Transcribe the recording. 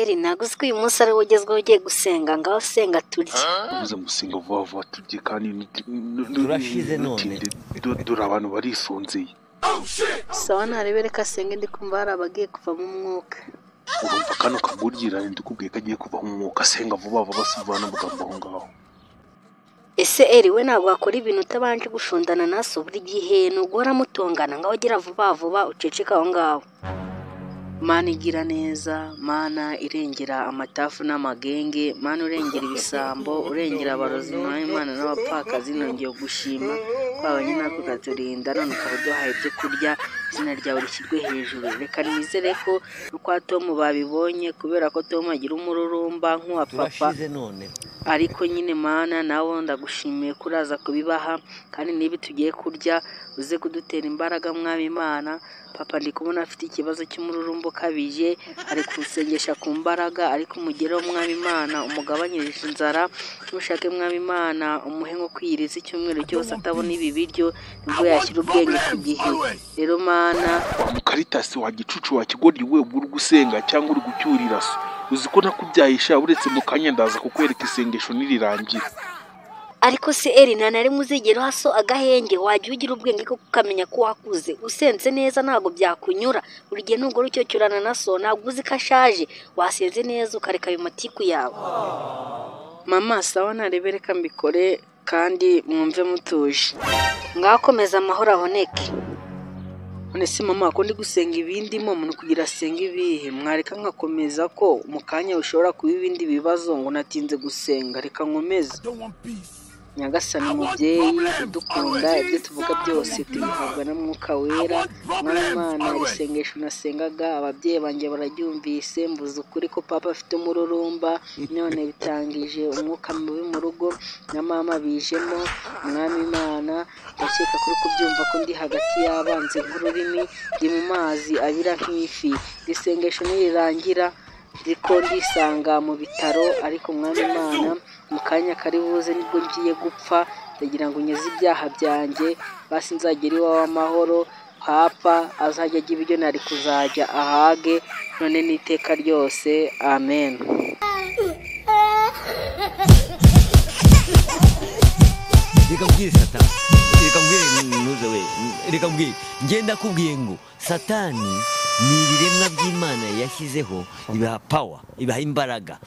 Eri, ntabwo uzi ko uyu munsi ari wo ugezweho ugiye gusenga? Ngaho senga turye. Uvuze musenga vuba vuba turye kandi Turashize none. ntutinde. Dore abantu barisonzeye. Sawa, ntarebe, reka asenge, ndi kumva hari abagiye kuvamo umwuka. Urumva kano kagurira, ndikubwiye ko agiye kuvaho umwuka. Senga vuba vuba, si uvana amagambo aho ngaho. Ese Eri, we ntabwo wakora ibintu utabanje gushundana na so? Buri gihe ni uguhora mutongana. Ngaho gira vuba vuba, uceceke aho ngaho. Mana igira neza, Mana irengera amatafu n'amagenge, Mana urengera ibisambo, urengera abarozi nawe Imana n'abapfakazi, nongeye gushima twabanye natwe ukaturinda, none ukaba uduhaye ibyo kurya, izina ryawe rishyirwe hejuru. Reka nizere ko no kwa Tom babibonye, kubera ko Tom agira umururumba nk'uwa papa. Turashize none. Ariko nyine Mana, nawe ndagushimiye ko uraza kubibaha, kandi niba tugiye kurya uze kudutera imbaraga, Mwami Imana. Papa ndi kubona afite ikibazo cy'umururumba ukabije, ari kuwusengesha ku mbaraga, ariko umugereho, Mwami Imana, umugabanyirize inzara. Nushake, Mwami Imana, umuhe nko kwiyiriza icyumweru cyose atabona ibi biryo, nibwo yashyira ubwenge ku gihe. Rero Mana. Wa mukaritasi wa gicucu wa kigoryi we, uri gusenga cyangwa uri gucyurira so? Uzi ko nakubyaye sha? Uretse mu kanya ndaza kukwereka isengesho nirirangira. Ariko se Eri, nta na rimwe uzigera uha so agahenge? Wajya ugira ubwenge ko ukamenya ko wakuze, usenze neza ntabwo byakunyura. Buri gihe nugora ucyocyorana na so, ntabwo uzi ko ashaje? Wasenze neza ukareka ayo matiku yawe. Mama, sawa, ntarebe, reka mbikore kandi mwumve mutuje. Ngaho komeza, amahoro aboneke. None se mama, ko ndi gusenga ibindi mo umuntu kugira asenge ibihe? Mwareka nkakomeza, ko mu kanya ushobora kuba ibindi bibazo ngo natinze gusenga. Reka nkomeze. Nyagasani mubyeyi udukunda, ibyo tuvuga byose tubihabwa na Mwuka Wera. Mwana Imana, iri sengesho nasengaga ababyeyi banjye bararyumvise. Mvuze ukuri ko papa afite umururumba, none bitangije umwuka mubi mu rugo, na mama bijemo. Mwami Imana, ndakeka kuri kubyumva ko ndi hagati y'abanzi nk'ururimi, ndi mu mazi abira nk'ifi. Iri sengesho nirirangira ndiko ndisanga mu bitaro, ariko Mwami Imana, mu kanya kari buze nibwo ngiye gupfa, ndagira ngo unyeze ibyaha byanjye, basi nzagere iwawe amahoro. Papa azajya ajya ibiryo nari kuzajya ahage, none n'iteka ryose, amen. Reka mbwire Satani, reka mbwire ntuze we, reka mbwire. Ngenda kubwiye ngo Satani ni ibiremwa by'Imana yashyizeho, ibaha power, ibaha imbaraga.